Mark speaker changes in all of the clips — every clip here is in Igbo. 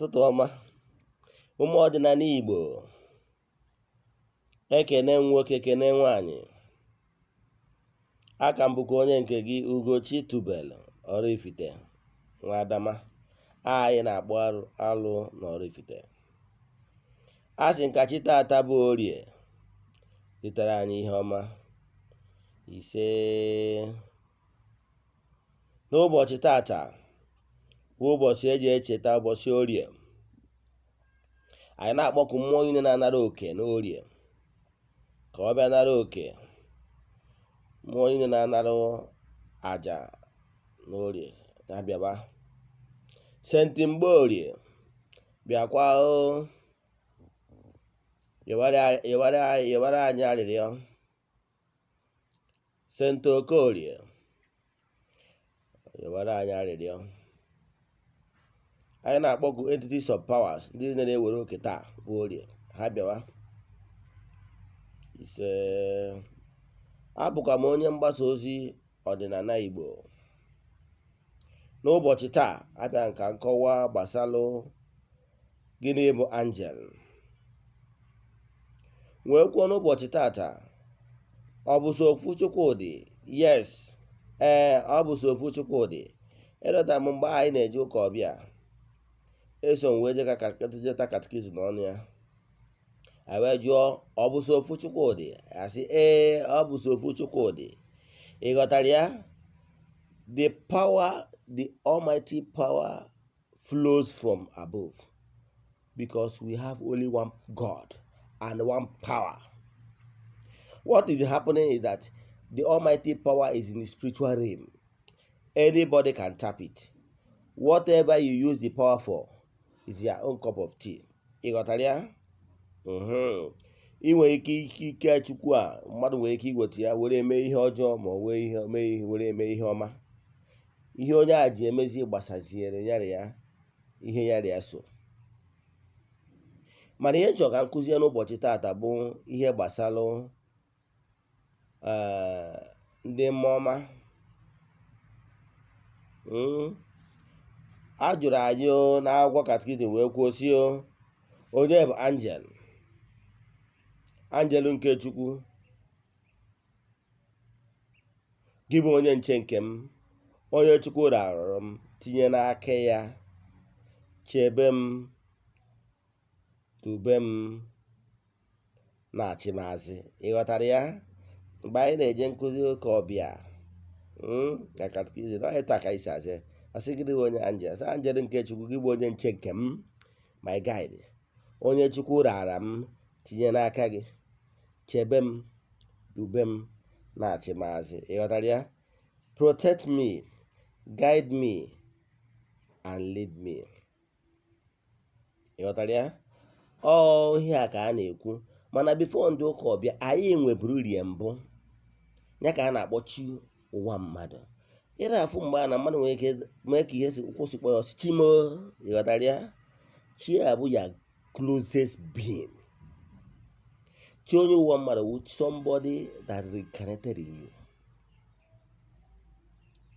Speaker 1: Ụtụtụ ọma, ụmụ ọdịnala Igbo. Ekene m nwoke, kene nwaanyị. Aka m bụkwa onye nke gị, Ugochi Tubelu Oraifite nwa Adama. Anyị na-akpụ alụ na Oraifite. A sị nkachi tata bụ Orie ritere anyị ihe ọma. Ise. N'ụbọchị tata bụ ụbọchị eji echeta ụbọchị Orie. Anyị na-akpọku mmụọ niile na-anara oke n'Orie ka ọ bịa nara oke. Mmụọ niile na-anara aja n'Orie na-abịaba. Senti Mgbeorie bịakwa o, yọwara anyị arịrịọ. Senti Okorie yọwara anyị arịrịọ. Anyị na-akpọku entities of powers, ndị na-ewere oke taa bụ Orie, ha bịawa. Ise. Abụkwa m onye mgbasa ozi ọdịnala Igbo. N'ụbọchị taa, abịa nka nkọwa gbasalụ gịnị bụ angel. Wee kwuo n'ụbọchị tata, ọ bụ so ofu Chukwudị? Yes, ee, ọ bụ so ofu Chukwudị. Elota m mgbe anyị na-eje ụka ọbịa, eso m wee jeta catechism n'ọnụ ya. Anyị wee jụọ, ọ bụ so ofu Chukwudị? Asị, ee, ọ bụ so ofu Chukwudị. Ị ghọtara ya? The power, the almighty power flows from above because we have only one God and one power. What is happening is that the almighty power is in the spiritual realm. Anybody can tap it. Whatever you use the power for is your own cup of tea. Ị ghọtara ya? Ị nwere ike ike Chukwu a, mmadụ nwere ike iweta ya were eme ihe ọjọọ, ma ọ wee ihe mee ihe were eme ihe ọma. Ihe onye a ji emezi gbasaziere yara ya, ihe yara ya so. Mana ihe nchọ ka m kụzie n'ụbọchị taata bụ ihe gbasalụ ndị mmụọ ọma. A jụrụ anyị n'akwụkwọ catechism wee kwuo sị, o onye bụ angel? Angel nke Chukwu, gị bụ onye nche nke m, onye Chukwu rarụrụ m tinye n'aka ya, chebe m, dube m, na-achị m azị. Ị ghọtara ya? Mgbe anyị na-eje nkụzi ụka ọbịa na catechism, ọ taa ka anyị si asị, asị gịnị bụ onye angel? Sị angel nke Chukwu, gị bụ onye nche nke m, my guide, onye Chukwu rara m tinye n'aka gị, chebe m, dube m, na-achị m azị. Ị ghọtara ya? Protect me, guide me and lead me. Ị ghọtara ya? Ọ ihe a ka a na-ekwu. Mana before ndị ụka ọbịa, anyị nweburu rie mbụ ya ka a na-akpọ chi ụwa mmadụ. Ị na-afụ mgbe a na mmadụ nwere ike mee ka ihe si kwụsị kpọ ya ọsị chimo. Ị ghọtara ya? Chi a bụ ya closest being. Chi onye ụwa mmadụ wụ somebody that reincarnated in you.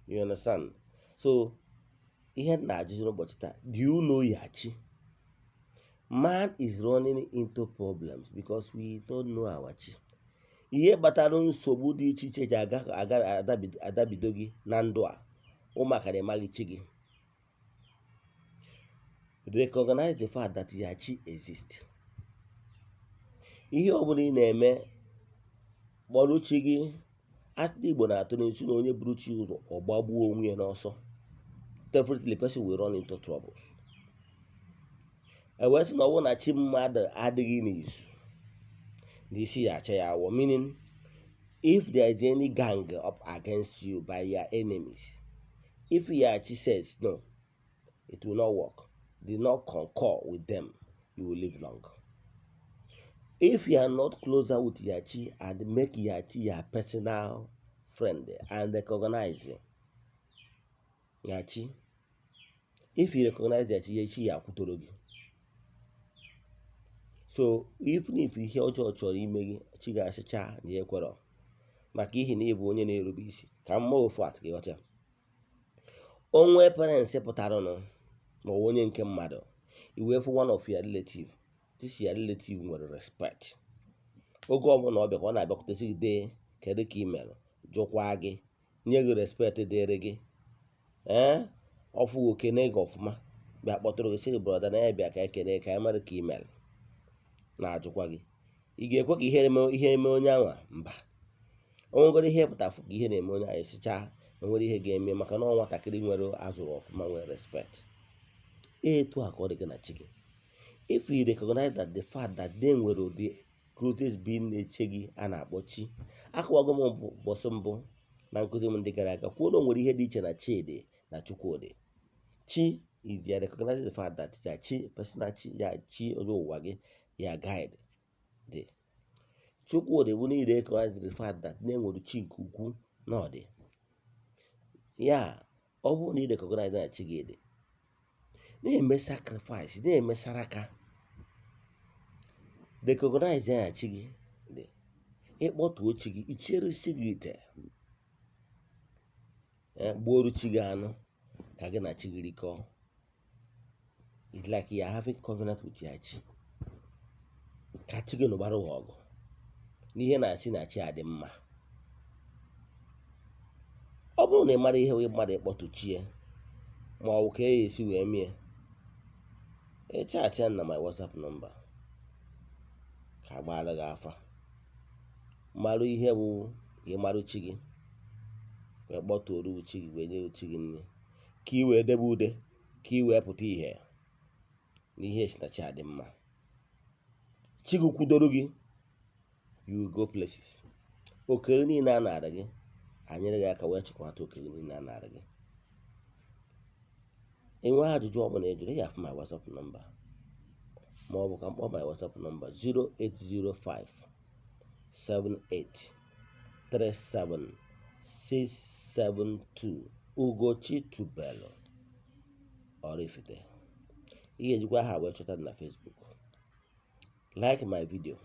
Speaker 1: You understand? So ihe m na-ajụzi n'ụbọchị taa, do you know your chi? Man is running into problems because we don't know our chi. Ihe kpatara nsogbu dị iche iche ji aga aga adabido gị na ndụ a bụ maka na ịmaghị chi gị. Recognize the fact that your chi exists. Ihe ọbụla ị na-eme, kpọrọ chi gị. Asị ndị Igbo na-atụ n'isi na onye buru chi ụzọ, ọ gbagbuo onwe ya n'ọsọ. Definitely person will run into troubles. E wee sị na ọ bụrụ na chi mmadụ adịghị n'izu, na isi ya acha ya awọ. Meaning, if there is any gang up against you by your enemies, if your chi says no, it will not work, did not concur with them, you will live long. If you are not closer with your chi and make your chi your personal friend and recognize your chi, if you recognize your chi, your chi ya akwụtoro gị. So even if ihe ọjọọ chọrọ ime gị, chi ga-asịcha na ya ekwerọ, maka ihi na ị bụ onye na-erube isi. Ka mma ofu atụ ka ịghọta. Onwe parents pụtaranụ ma ọ bụ onye nke mmadụ, I wee fụ one of your relative. This your relative nwere respect. Oge ọbụla ọ bịa, ka ọ na-abịakwutesi gị, dee, kedu ka ị mere, jụkwa gị, nye gị respect dịrị gị. Ee, ọfụ okene gị ọfụma, bịa kpọtụrụ gị, sị gị, "Brother," na ya bịa ka ekene, ka anyị mara ka ị mere, na-ajụkwa gị. Ị ga-ekwe ka ihe eme, ihe eme onye anwa? Mba. O nwegoro ihe pụta, fụ ka ihe na-eme onye ahụ, esichaa enwere ihe ga-eme, maka na ọ nwatakịrị nwere azụrụ ọfụma, nwere respect. Etu a ka ọ dị gị na chi gị. If you recognize that, the fact that they nwere ụdị closest being na-eche gị a na-akpọ chi. Akọwago m mbọsị mbụ na nkụzi m ndị gara aga, kwuo na o nwere ihe dị iche na Chidi na Chukwudi. Chi is ya recognize the fact that ya chi, personal chi, ya chi onye ụwa gị, ya guide dị. Chukwudi bụ na recognize the fact that na enwere chi nke ukwu na ọ dị ya. Ọ bụrụ na ị recognize na chi gị dị, na-eme sacrifice, na-eme saraka, recognize ya na chi gị dị, ịkpọtuo chi gị, ichiere chi gị ite, gbuoru chi gị anụ ka gị na chi gị rikọọ. It's like you are having covenant with your chi, ka chi gị nụbara gị ọgụ n'ihe na-achị na chi adị mma. Ọ bụrụ na ị mara ihe wee mmadụ ịkpọtụ chi ya, ma ọ bụ ka e esi wee mie, ị chat ya na my WhatsApp number ka agbaara gị afa, marụ ihe bụ ka ị marụ chi gị, wee kpọtuoru chi gị, wee nye chi gị nri, ka ị wee debe ude, ka ị wee pụta ìhè n'ihe esi na chi adị mma. Chi gị kwudoro gị, you will go places. Okere niile a nara gị, anyere gị aka wee chịkwata okere niile a nara gị. Enwe ajụjụ ọbụla ị jụrụ, ị ga-afụ my WhatsApp number, ma ọ bụ ka m kpọọ my WhatsApp number: 0805 78 37 672. Ugochi Tubelu Oraifite. Ị ga-ejikwa aha wee chọta m na Facebook. Like my video,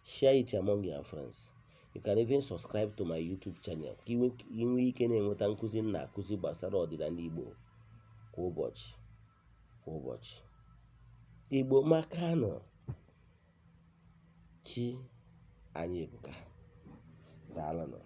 Speaker 1: share it among your friends. You can even subscribe to my YouTube channel ka ị nwee ike na-enweta nkụzi m na-akụzi gbasara ọdịnala Igbo kwa ụbọchị, kwa ụbọchị. Igbo makanụ! Chi anyị ebuka. Daalụnụ.